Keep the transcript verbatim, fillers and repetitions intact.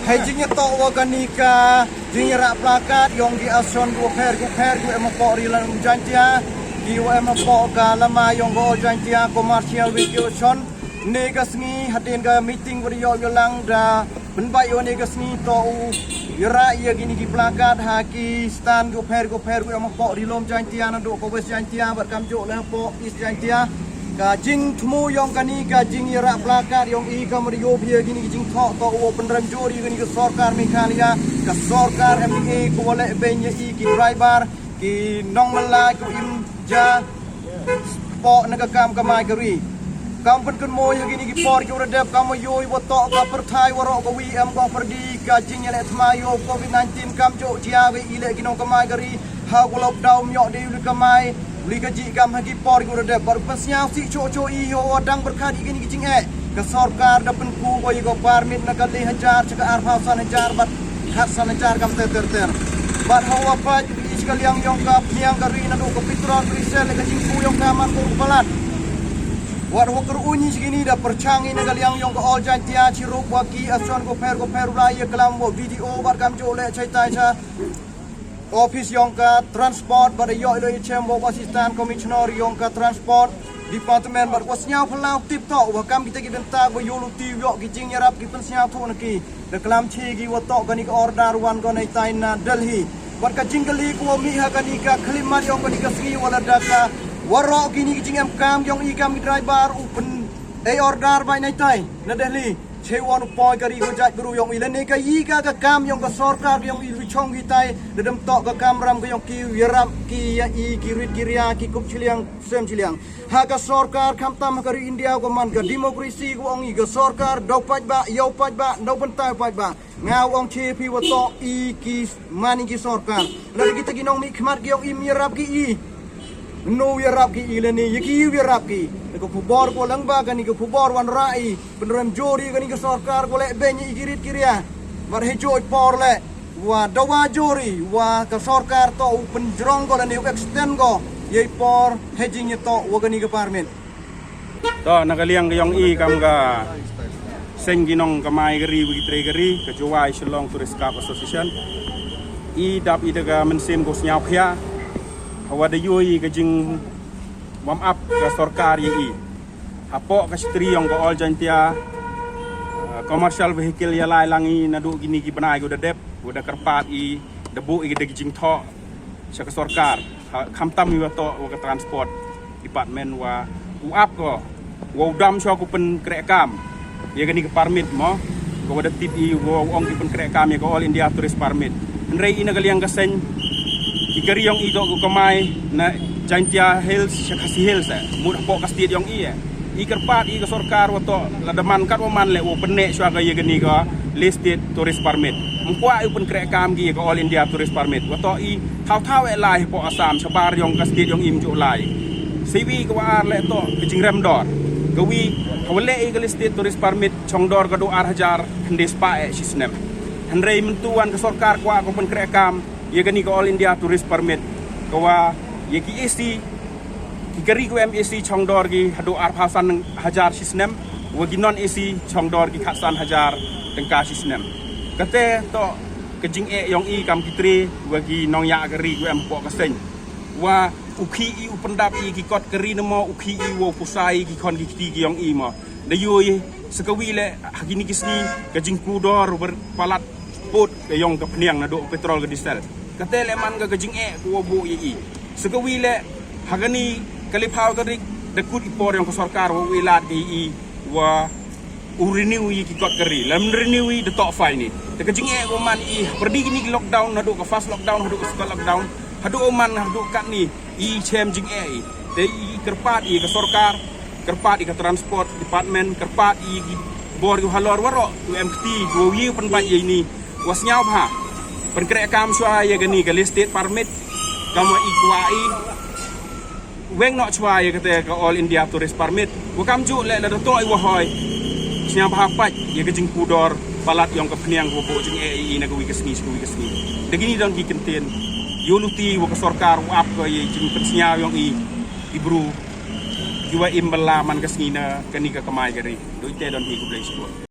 Hei jingyatoh wa kani ka jingyarah placard yong ki association kiwa pher kiwa pher kiwa em hapoh Ri Lum Jaiñtia, kiwa em hapoh ka lama yong ka All Jaiñtia Commercial Vehicle Association. Ne ka sngi hadien ka meeting wa da yoh yalang da pynbait yow ne ka sngi toh u yarah ya kini ki placard ha ki stand kiwa pher kiwa pher kiwa em hapoh Ri Lum Jaiñtia nadooh ka West Jaiñtia bad kamjooh leh hapoh East Jaiñtia. Ka jingthmu yong kani ka jingyarah placard yong i kam wa da yoh phi ya kini ki jingthoh toh u wow pynrem joor ya kani ka sorkar Meghalaya, ka sorkar MDA kawa lehbeiñ ya i ki driver, ki nongmylla kiwa im ja poh na ka kam kamai ka ri. Kam pynkynmoo ya kini ki por kiwa da dep, kam wa yoh i wa toh ka pyrthai waroh kawi em ko pyrdi ka jingyaleh thma yow covid nineteen, kamjooh jia wa i leh ki nongkamai ka ri ha ka lockdown, ym yoh de u li kamai u li kajih kam ha ki por kiwa da dep. Bad u pynsñiawsih chooh chooh i yow wa dang pyrkhat ya kini ki jingeh, ka sorkar da pynku ko ya ka permit na ka le hajar cha ka arphaw san hajar bad khatsan hajar kamtæ ter ter. Bad hawa pait i cha ka liang yong ka phniang ka ri nadooh ka petrol ka diesel, ka jingku yong ka man ko ka palat. Wat hawa kyrhuñ i cha kini da pyrchang i na ka liang yong ka All Jaiñtia chirup wa ki association kiwa pher kiwa pher u lai yaklam wa BDO bad kamjooh leh chaitai cha office yong ka transport bad da yoh i leh i chem wa u Assistant Commissioner yong ka Transport Department bad wa sñiaw phyllaw tip toh wa kam kitæ ki bynta wa yooluti yoh ki jingyarap ki pynsñiawthooh na ki. Da klam chi ki wa toh kani ka order wan ko neitai na Delhi. Bad ka jingkylli kawa mih ha kani ka khyllipmat yong kani ka sngi wa lada ka waroh kini ki jingemkaam yong i kam ki driver u pyn e order bait neitai na Delhi, cheiwon u poi ka ri ko jaitbru yong i, lane ka yi ka ka kam yong ka sorkar yong i wi chong hitai, da dam toh ka kamram ka yong ki yarap ki ya i ki rit ki ria ki kup chiliang sem chiliang. Ha ka sorkar khamtam ha ka ri India ko man ka democracy ko ong i, ka sorkar daw paidbah, yow paidbah, daw bynta paidbah. Nga ong chi phi wa toh i ki man i ki sorkar. Lada kitæ ki nongmihkhmat ki yong i ym yarap ki i, no yarap ki i lane ya ki yarap ki. Te ka khubor ko lang ba kani ka khubor wanrah i pynrem joor i kani ka sorkar ko lehbeiñ i ki rit ki ria. Bad heijooh i por leh wa dawa joor i wa ka sorkar toh u pynjrong ko lane u extend ko yei por hei jingyatoh wa kani ka permit. Toh na ka liang ka yong i kam ka seiñ ki nongkamai ka ri wa ki tre ka ri, ka Jowai Shillong Tourist Club Association, i dap i da ka mynsiem ko sñiawkhia hawa da yoh i ka jingwam ap ka sorkar ya i hapoh ka shatri yong ka All Jaiñtia Commercial Vehicle ya lai lang i nadooh kini ki bnai ko da dep, ko da kyrpaad i, da booh i ka da ki jingthoh cha ka sorkar, khamtam i wa toh wa ka Transport Department wa u ap ko wow dam chwa ko pynkrehkaam ya kani ka permit mo, ko wa da tip i wow ong ki pynkrehkaam ya ka All India Tourist Permit. Hynrei i na ka liang ka seiñ ki ka ri yong i toh ko kamai na Jaiñtia Hills cha Khasi Hills, mut hapoh ka state yong i. I kyrpaad i ka sorkar wa toh lada man katwa man leh wow pynneh chwa ka ya kani ka le state tourist permit. Ym kwah i u pynkrehkaam ki ya ka All India Tourist Permit wa toh i thaw thaw e lai hapoh Assam, chabar yong ka state yong i ym jooh lai. Siwi kawa ar leh toh ka jingrem dor. Kawi, hawa leh i ka le state tourist permit chongdor ka dooh ar hajar khyndai spah e chi snem. Hynrei myntu wan ka sorkar kwah ko pynkrehkaam ya kani ka All India Tourist Permit, kawa ya ki AC, ki ka ri ko em AC chongdor ki hadooh arphaw san hajar chi snem, wa ki non AC chongdor ki khatsan hajar tyngka chi snem. Katæ toh ka jingeh yong i kam ki tre wa ki nongya ka ri ko em hapoh ka seiñ, wa u khih i u pyndap i ki kot ka ri namo u khih i wow pusa i ki khon ki kti ki yong i mo. Da yoh i sa kawi leh ha kini ki sngi ka jingku dor wa palat pood ka yong ka phniang nadooh petrol ka diesel. Katæ leh man ka ka jingeh kawa booh ya i. Sa kawi leh ha kani ka le phaw tarik da kut i por yong ka sorkar wa u e laad ka ya i wa u renew i ki kot ka ri. Lym renew i da toh fine i. Te ka jingeh kawa man i hapyrdi kini ki lockdown, nadooh ka first lockdown hadooh ka second lockdown, hadooh man hadooh katni, i chem jingeh i. Te i kyrpaad i ka sorkar, kyrpaad i ka Transport Department, kyrpaad i ki bor kiwa halor waroh kiwa em kti kiwa ye u pynbait ya ini, wa sñiawbha pynkrehkaam chwa ya kani ka le state permit kamwa i kwah i. Weng noh chwa ya katæ ka All India Tourist Permit wa kamjooh leh lada toh i wa hoi, sñiawbha pait ya ka jingku dor palat yong ka phniang kawa booh jingeh i na kawi ka sngi cha kawi ka sngi. Da kini don ki kyntien, yooluti wa ka sorkar u ap ko ya i jingpynsñiaw yong i, i bru kiwa im bylla man ka sngi na kani ka kamai ka ri. Dooh itæ don hi, khublei chiboon.